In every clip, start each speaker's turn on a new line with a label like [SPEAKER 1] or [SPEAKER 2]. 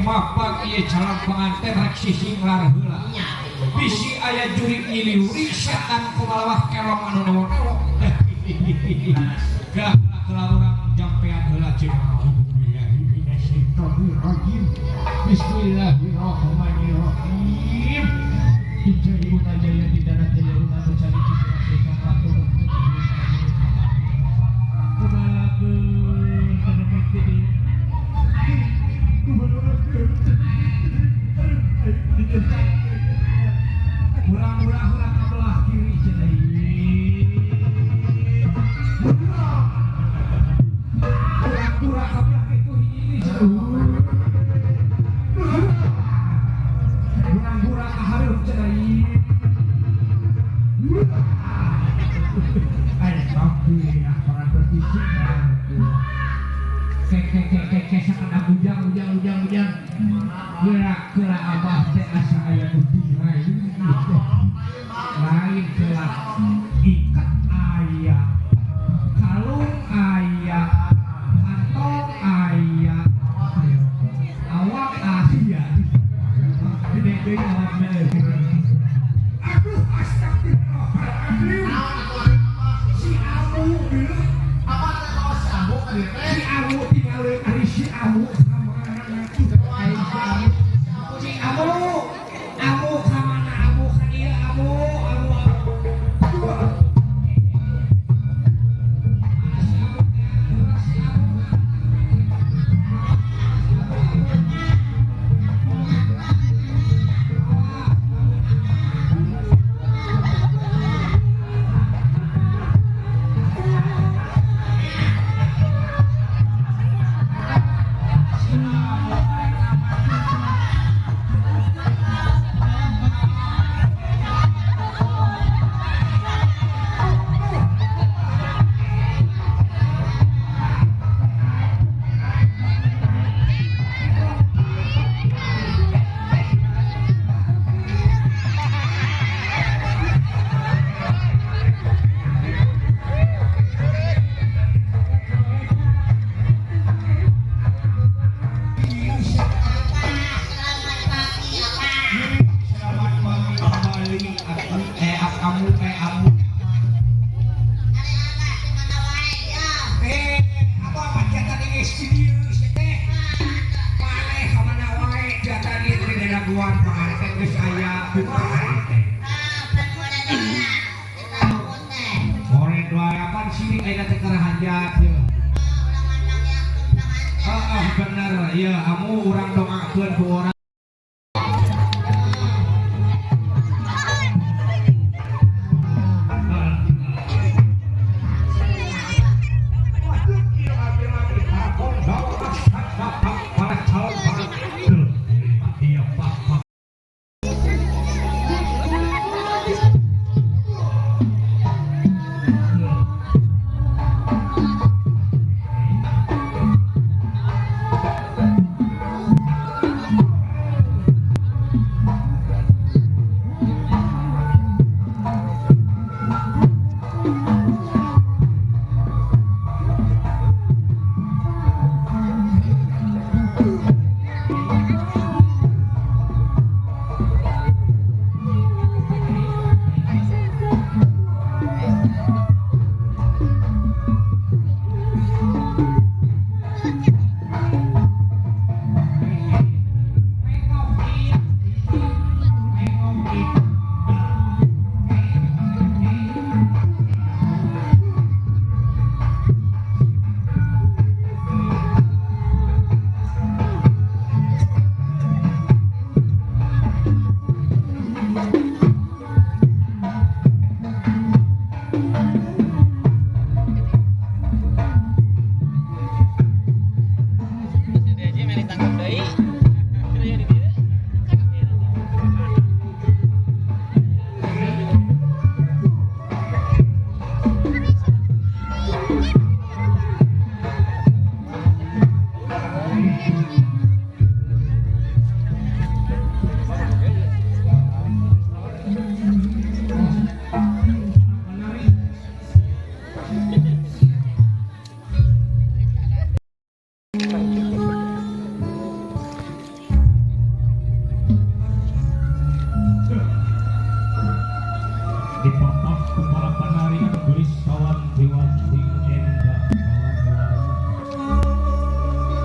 [SPEAKER 1] Mapag ieu calon pengantin rek sisinglar heula. Bisi aya jurig nyiliuri setan kumalawah kelong anu newok-newok. Gelah gelah urang jampean heula cing. Minasyaitonirrajim. Bismillahirrahmanirrahim. Dijaya Jaya di darat jaya umat cari citra ratu. Urang-urang ka belah kiri cenah. Urang-urang ka belah kitu hiji cenah. Urang-urang ka hareup cenah. Ay, alhamdulillah pengantin fisik. Kek kek kek kek kek sakana ujang ujang ujang ujang. Gerak gerak abah teh asa aya nu lain. Lain gerak ikat aya. Kalung aya. Kantong aya. Awak aya. Gede deui awakna. Aduh, astagfirullahaladzim. Si Amu geuleuh.
[SPEAKER 2] Apa teh bawa si Amu ka dieu teh?
[SPEAKER 1] Si Amu tinggalin ari si Amu kamana? Ari si Amu. Si Amu. Amu kamana Amu ka dieu Amu, Amu Amu. Aduh. Mana si Amu teh? Si Amu.
[SPEAKER 2] Selamat pagi, Abah.
[SPEAKER 1] Selamat pagi kembali aku eh kamu eh Amu.
[SPEAKER 2] Ari Abah di mana wae ya?
[SPEAKER 1] Eh, apa apa dia tadi geus di dieu sia teh? Maneh ka mana wae dia tadi teh dadaguan panganten geus aya kumaha teh?
[SPEAKER 2] Ah, pan more doa. Kita nuhun teh.
[SPEAKER 1] More doa apaan sini ayeuna teh keur hajat ye.
[SPEAKER 2] Ah, urang mandangkeun panganten.
[SPEAKER 1] Heeh, bener ya, Amu urang doakeun ku urang. Waduh, ieu laki-laki para calon pengantin. Iya, Pak, Pak.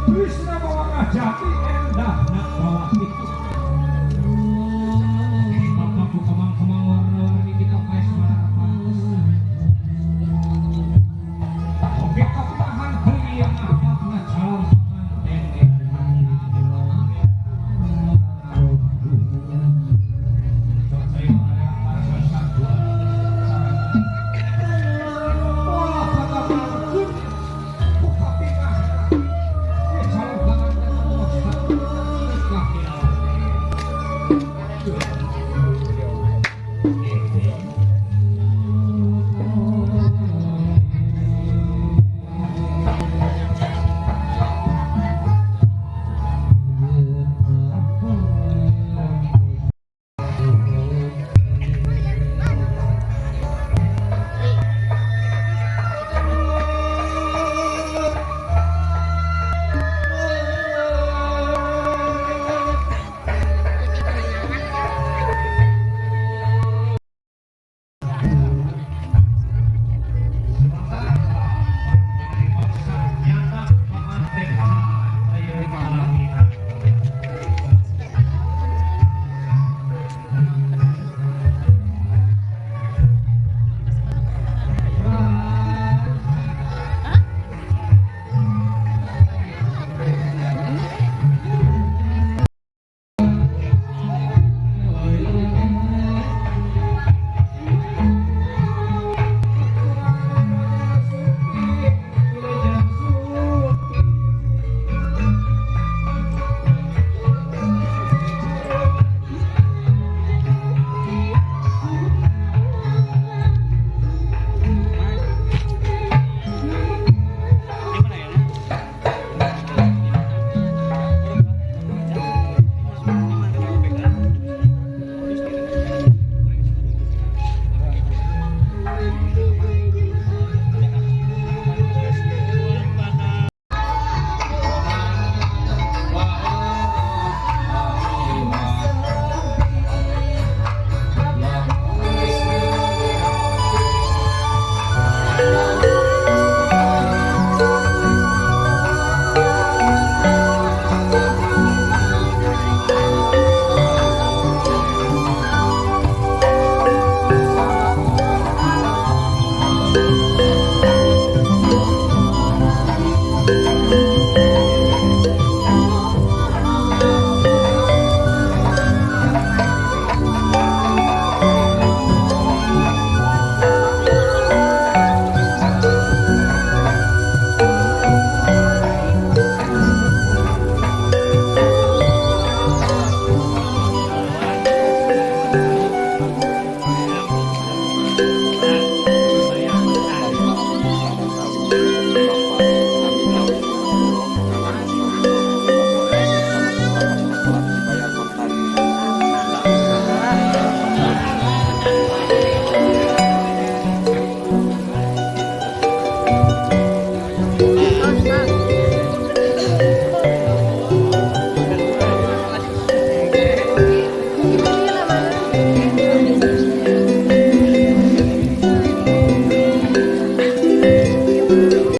[SPEAKER 1] Krishna mawa Jati endahna bawah itu.